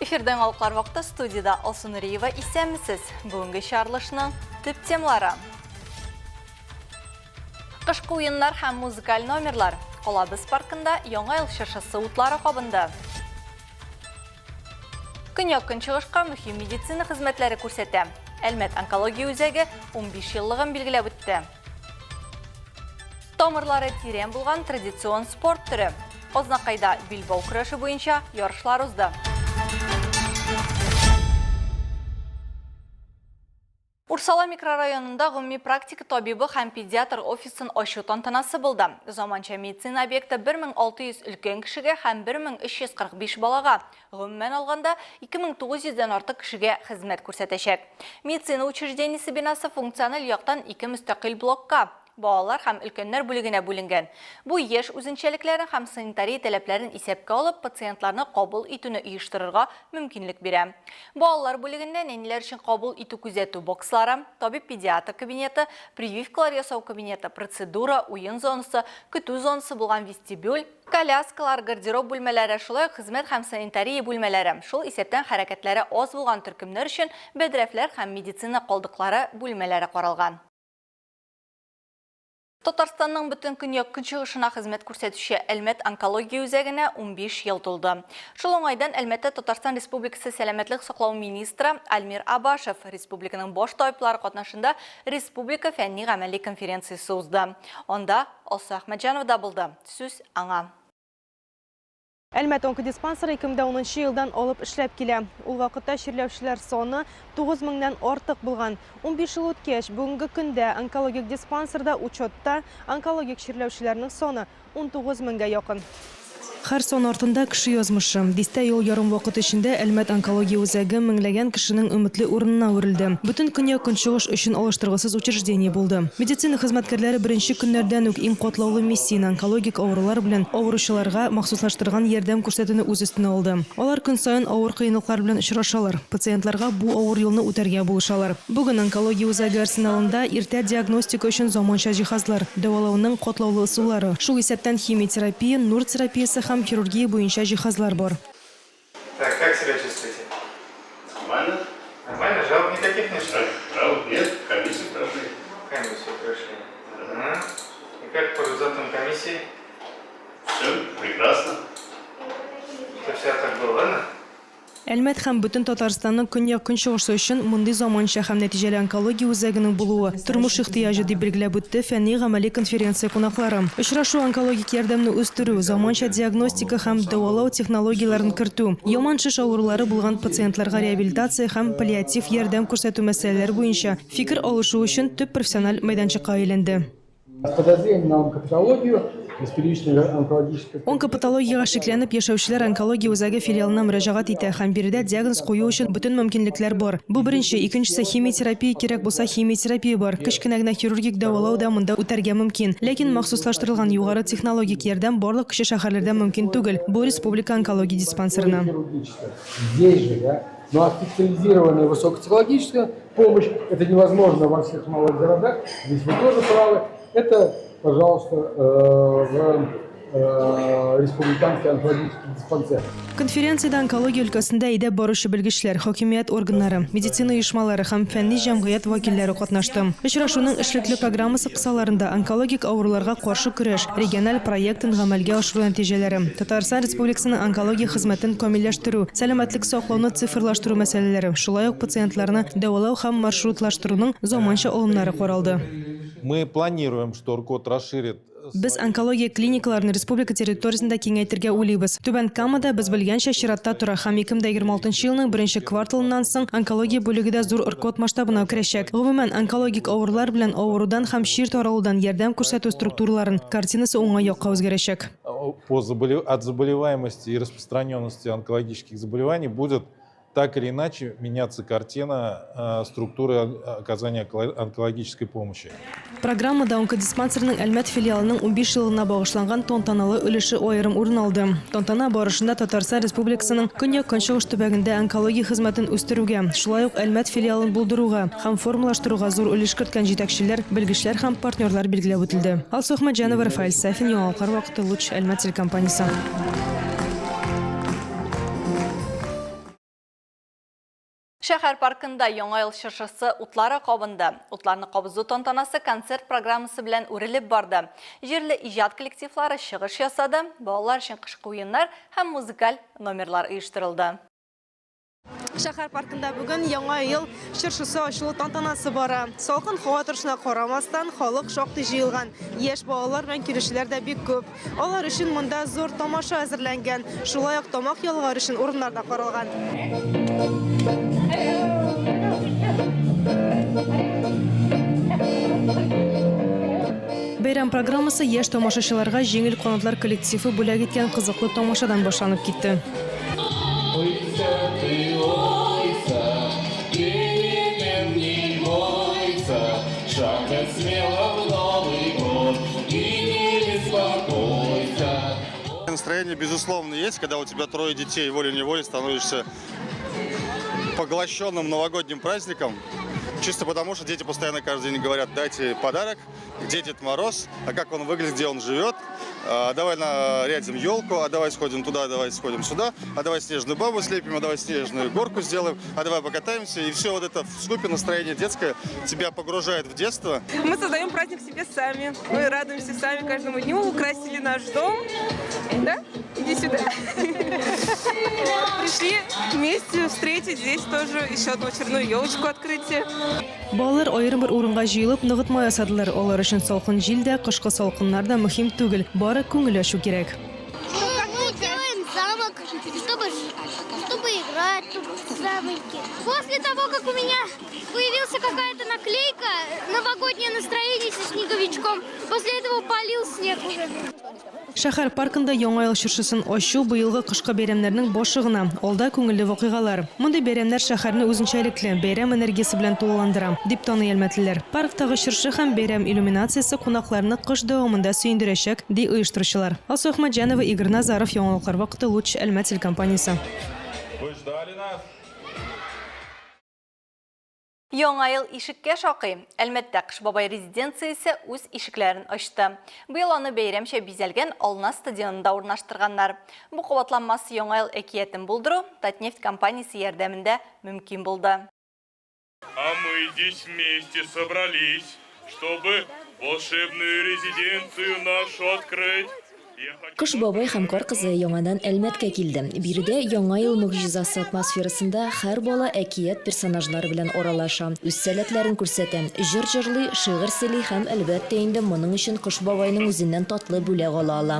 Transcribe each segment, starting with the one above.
Эфирда яңалыклар вакыты студиядә Алсу Нуриева исәнмесез. Бүгенге чыгарылышның төп темалары. Кышкы уеннар һәм музыкаль номерлар. Калабыз паркында Яңа ел чыршысы утлары кабынды. Көньяк-көнчыгышка мөһим медицина хезмәтләре күрсәтә. Әлмәт онкология үзәге 15 еллыгын билгеләп үтте. Тамырлары тирән булган традицион спорт төре. Азнакайда билбау көрәше буенча ярышлар узды. Урсала микрорайонында гомуми практика табибы һәм педиатр офисын ачу тантанасы булды. Заманча медицина объекты 1600 өлкән кешегә һәм 1345 балага, гомумән алганда, 2900 дән артык кешегә хезмәт күрсәтәчәк. Медицина учреждениесе бинасы функциональ яктан ике мөстәкыйль блокка, балалар һәм өлкәннәр бүлегенә бүленгән. Бу яшь үзенчәлекләрен һәм санитария таләпләрен исәпкә алып, пациентларны кабул итүне оештырырга мөмкинлек бирә. Балалар бүлегендә нәниләр өчен кабул итү-күзәтү бокслары, табиб-педиатр кабинеты, прививкалар ясау кабинеты, процедура, уен зонасы, көтү зонасы булган вестибюль, коляскалар, гардероб бүлмәләре, шулай ук хезмәт һәм санитария бүлмәләре, шул исәптән хәрәкәтләре аз булган төркемнәр өчен бәдрәфләр һәм медицина калдыклары бүлмәләре каралган. Татарстанның бөтен көньяк-көнчыгышына хезмәт күрсәтүче Әлмәт онкология үзәгенә 15 ел тулды. Шул уңайдан Әлмәттә Татарстан Республикасы сәламәтлек саклау министры Альмир Абашев, республиканың баш табиблары катнашында республика фәнни-гамәли конференциясе узды. Анда Алсу Әхмәтҗанова да булды. Сүз аңа. Әлмәт онкодиспансеры 2010 нчы елдан алып эшләп килә. Ул вакытта чирләүчеләр саны 9 меңнән артык булган. 15 ел үткәч, бүгенге көндә онкологик диспансерда учетта онкологик чирләүчеләрнең саны 19 меңгә якын. Һәр сан артында кеше язмышы. Дистә ел ярым вакыт эчендә Әлмәт онкология үзәге меңләгән кешенең өметле урынына әверелде. Бөтен Көньяк-Көнчыгыш өчен алыштыргысыз учреждение булды. Медицина хезмәткәрләре беренче көннәрдән үк иң катлаулы миссияне, онкологик авырулар белән авыручыларга махсуслаштырган ярдәм күрсәтүне үз өстенә алды. Алар көн саен авыр кыенлыклар белән очрашалар, пациентларга бу авыр юлны үтәргә булышалар. Бүген онкология үзәге арсеналында иртә диагностика өчен заманча җиһазлар, дәвалауның катлаулы ысуллары, шул исәптән химиотерапия, нур терапиясе һәм хирургия буенча җиһазлар бар. Так, как себя чувствуете? Нормально. Нормально? Жалоб никаких нет, что ли? Жалоб нет, комиссию прошли. Комиссию прошли. Ага. И как по результатам комиссии? Все прекрасно. Это все так было, ладно? Әлмәт һәм бөтен Татарстанның көньяк-көнчыгышы өчен мондый заманча һәм нәтиҗәле онкология үзәгенең булуы, тормыш ихтыяҗы, дип билгеләп үтте фәнни-гамәли конференция кунаклары. Очрашу онкологик ярдәмне үстерү, заманча диагностика һәм дәвалау технологияләрен кертү, яман шеш авырулары булган пациентларга реабилитация һәм паллиатив ярдәм күрсәтү мәсьәләләре буенча фикер алышу өчен төп профессиональ мәйданчыкка әйләнде. С подозрением на онкопатологию из первичной онкологической. Онкопатологиягә шикләнеп яшәүчеләр онкология үзәге филиалына мөрәҗәгать итә һәм биредә диагноз кую өчен бөтен мөмкинлекләр бар. Бу беренче, икенчесе, химиотерапия кирәк булса, химиотерапия бар. Кечкенә генә хирургик дәвалау да монда үтәргә мөмкин. Ләкин махсуслаштырылган югары технологик ярдәм барлык кече шәһәрләрдә мөмкин түгел, бу республика онкология диспансерына. Здесь же, да? Ну а специализированная высокотехнологическая помощь, это невозможно во всех малых городах, здесь вы тоже правы, это, пожалуйста, в республиканский онкологический диспансер. Конференциядә онкология өлкәсендә әйдәп баручы белгечләр, хакимият органнары, медицина оешмалары һәм фәнни җәмгыять вәкилләре катнашты. Очрашуның эшлекле программасы кысаларында онкологик авыруларга каршы көрәш региональ проектын гамәлгә ашыру нәтиҗәләре, Татарстан Республикасының онкология хезмәтен камилләштерү, сәламәтлек саклауны цифрлаштыру мәсьәләләре, шулай ук пациентларны дәвалау һәм маршрутлаштыруның заманча алымнары каралды. Мы планируем, что РКОТ расширит Без онкология клиникаларын республика территориясендә киңәйтергә уйлыйбыз. Түбән Камада, без белгәнчә, чиратта тора һәм 2026 елның беренче кварталыннан соң онкология бүлеге дә зур РКОТ масштабына керәчәк. Гомумән, онкологик авырулар белән авырудан һәм чир таралудан ярдәм күрсәтү структураларын картинасы уңай якка үзгәрәчәк. По от заболеваемости и распространенности онкологических заболеваний будет так или иначе меняться картина э, структуры оказания онкологической помощи. Программада онкодиспансерның Әлмәт филиалының 15 еллыгына багышланган тантаналы өлеше аерым урын алды. Тантана барышында Татарстан Республикасының көньяк-көнчыгыш төбәгендә онкология хезмәтен үстерүгә, шулай ук Әлмәт филиалын булдыруга һәм формалаштыруга зур өлеш керткән җитәкчеләр, белгечләр һәм партнерлар билгеләп үтелде. Алсу Әхмәтҗанова, Рафаэль Сафин, Яңалыклар вакыты, Луч, Әлмәт телекомпаниясе. Шәһәр паркында Яңа ел чыршысы утлары кабынды. Утларны кабызу тантанасы концерт программасы белән үрелеп барды. Җирле иҗат коллективлары чыгыш ясады, балалар өчен кышкы уеннар һәм музыкаль номерлар оештырылды. Шәһәр паркында бүген Яңа ел чыршысы ачылу тантанасы бара. Салкын һава торышына карамастан, халык шактый җыелган. Яшь балалар белән килүчеләр дә бик күп. Алар өчен монда зур тамаша әзерләнгән. Шулай ук тамак ялгар өчен урыннар да каралган. Бәйрәм программасы яшь тамашачыларга Җиңел канатлар коллективы бүләк иткән кызыклы тамашадан башланып китте. Настроение, безусловно, есть, когда у тебя трое детей, волей-неволей становишься поглощенным новогодним праздником. Чисто потому, что дети постоянно каждый день говорят, дайте подарок, где Дед Мороз, а как он выглядит, где он живет, а давай нарядим елку, а давай сходим туда, давай сходим сюда, а давай снежную бабу слепим, а давай снежную горку сделаем, а давай покатаемся. И все вот это в скупе настроение детское тебя погружает в детство. Мы создаем праздник себе сами. Мы радуемся сами каждому дню, украсили наш дом. Да? Иди сюда. Пришли вместе встретить здесь тоже еще одну очередную елочку открытие. Балалар аерым бер урынга җыелып, ныгытма ясадылар. Алар өчен салкын җил дә, кышкы салкыннар да мөһим түгел, бары күңел ачу кирәк. Мы делаем замок, чтобы, чтобы играть тут в замке. После того, как у меня появился какая-то наклейка, новогоднее настроение со снеговичком, после этого полил снег уже. Шәһәр паркында Яңа ел чыршысын ачу быелгы кышкы бәйрәмнәрнең башы гына. Алда күңелле вакыйгалар. Мондый бәйрәмнәр шәһәрне үзенчәлекле, бәйрәм энергиясе белән тулыландыра, дип таный әлмәтлеләр. Парктагы чыршы һәм бәйрәм иллюминациясе кунакларны кыш дәвамында сөендерәчәк, ди оештыручылар. Алсу Әхмәтҗанова, Игорь Назаров, Яңалыклар вакыты, Луч, Әлмәт телекомпаниясе. Вы ждали нас? Яңа ел ишеккә шакый. Әлмәттә Кыш бабай резиденциясе үз ишекләрен ачты. Быел аны бәйрәмчә бизәлгән Ална стадионында урнаштырганнар. Бу кабатланмас Яңа ел әкиятен булдыру Татнефть компаниясе ярдәмендә мөмкин булды. А мы здесь вместе собрались, чтобы волшебную резиденцию нашу открыть. Кыш бабай һәм Кар кызы яңадан Әлмәткә килде. Биредә Яңа ел могҗизасы атмосферасында һәр бала әкият персонажлары белән аралаша, үз сәләтләрен күрсәтә, җыр җырлый, шигырь сөйли һәм, әлбәттә инде, моның өчен Кыш бабайның үзеннән татлы бүләк ала ала.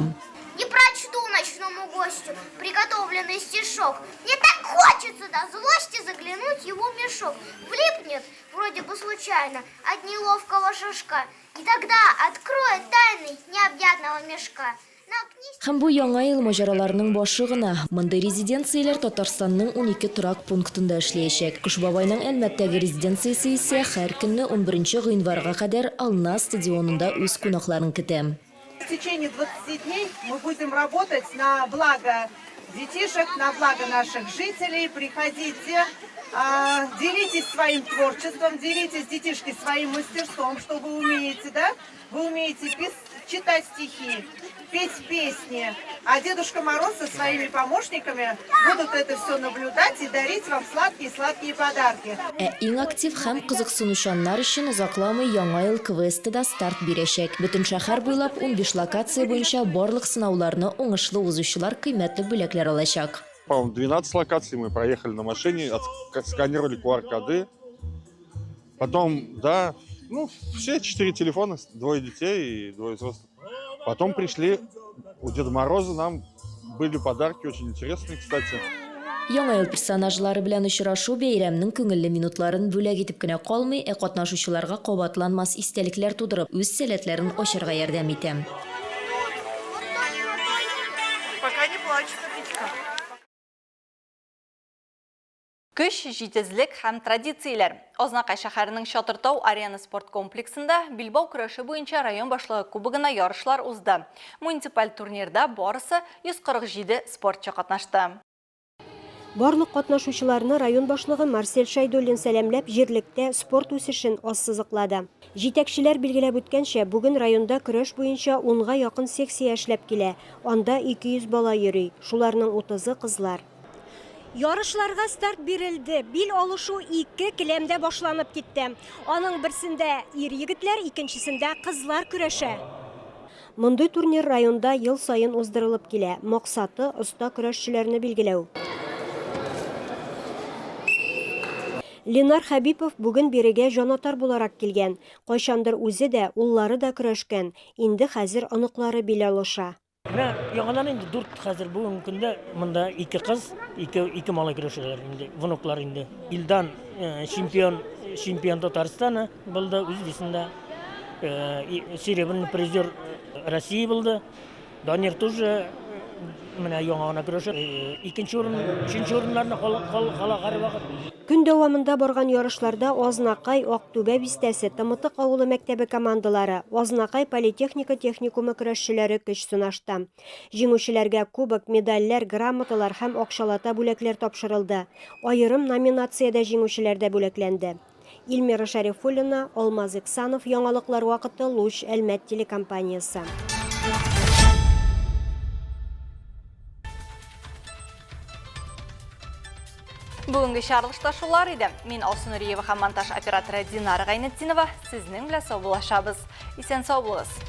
Не прочту ночному гостю приготовленный стишок. Мне так хочется до злости заглянуть его в мешок. Влипнет, вроде бы случайно, от неловкого шажка. И тогда откроет тайны необъятного мешка. Һәм бу Яңа ел маҗараларының башы гына. Мондый резиденцияләр Татарстанның 12 торак пунктында эшләячәк. Кыш бабайның Әлмәттәге резиденциясе исә һәр көнне 11 гыйнварга кадәр Ална стадионында үз кунакларын көтә. В течение 20 дней мы будем работать на благо детишек, на благо наших жителей. Приходите, делитесь своим творчеством, делитесь, детишки, своим мастерством, что вы умеете, да? Вы умеете читать стихи, петь песни. А Дедушка Мороз со своими помощниками будут это все наблюдать и дарить вам сладкие-сладкие подарки. Ә иң актив һәм кызыксынучаннар өчен озакламый Яңа ел квесты да старт бирәчәк. Бөтен шәһәр буйлап 15 локация буенча барлык сынауларны уңышлы узучылар кыйммәтле бүләкләр алачак. По-моему, 12 локаций мы проехали на машине, отсканировали QR-коды. Потом, да, ну, все четыре телефона, двое детей и двое взрослых. Потом пришли, у Деда Мороза нам были подарки очень интересные, кстати. Яңа ел персонажлары белән очрашу бәйрәмнең күңелле минутларын бүләк итеп кенә калмый, ә катнашучыларга кабатланмас истәлекләр тудырып, үз сәләтләрен ачарга ярдәм итә. Пока не плачет, Витька. Көч, җитезлек һәм традицияләр. Азнакай шәһәренең Чатыртау арена спорт комплексында билбау көрәше буенча район башлыгы кубогына ярышлар узды. Муниципаль турнирда барысы 147 спортчы катнашты. Барлык катнашучыларны район башлыгы Марсель Шәйдуллин сәламләп, җирлектә спорт үсешен ассызыклады. Җитәкчеләр билгеләп үткәнчә, бүген районда көрәш буенча 10га якын секция эшләп килә. Анда 200 бала йөри, шуларның 30-ы кызлар. Ярышларга старт бирелде. Бил алышу ике келәмдә башланып китте. Аның берсендә ир-егетләр, икенчесендә кызлар көрәшә. Мондый турнир районда ел саен уздырылып килә. Максаты, оста көрәшчеләрне билгеләү. Ленар Хәбипов бүген бирегә җанатар буларак килгән. Кайчандыр үзе дә, уллары да көрәшкән, инде хәзер оныклары бил алыша. Менә яңадан инде дүрт хәзер бүгенге көндә монда ике кыз, ике, ике малай көрәшәләр инде, внуклар инде. Илдан э, чемпион, чемпион Татарстана булды үз весында. Э, серебряный призер э, России булды. Данир тоже менә яңа гына көрәшә. Икенче урын, өченче урыннарны кала һәрвакыт. Көн дәвамында барган ярышларда Азнакай, Актүбә бистәсе, Тымытык авылы мәктәбе командалары, Азнакай политехника техникумы көрәшчеләре көч сынашты. Җиңүчеләргә кубок, медальләр, грамоталар һәм акчалата бүләкләр тапшырылды. Аерым номинациядә җиңүчеләр дә бүләкләнде. Илмира Шәрифуллина, Алмаз Иксанов, Яңалыклар вакыты, Луч, Әлмәт телекомпаниясе. Бүгенге чыгарылышта шулар иде. Мин Алсу Нуриева һәм монтаж операторы Динара Гайнетдинова сезнең белән саубуллашабыз. Исән сау булыгыз.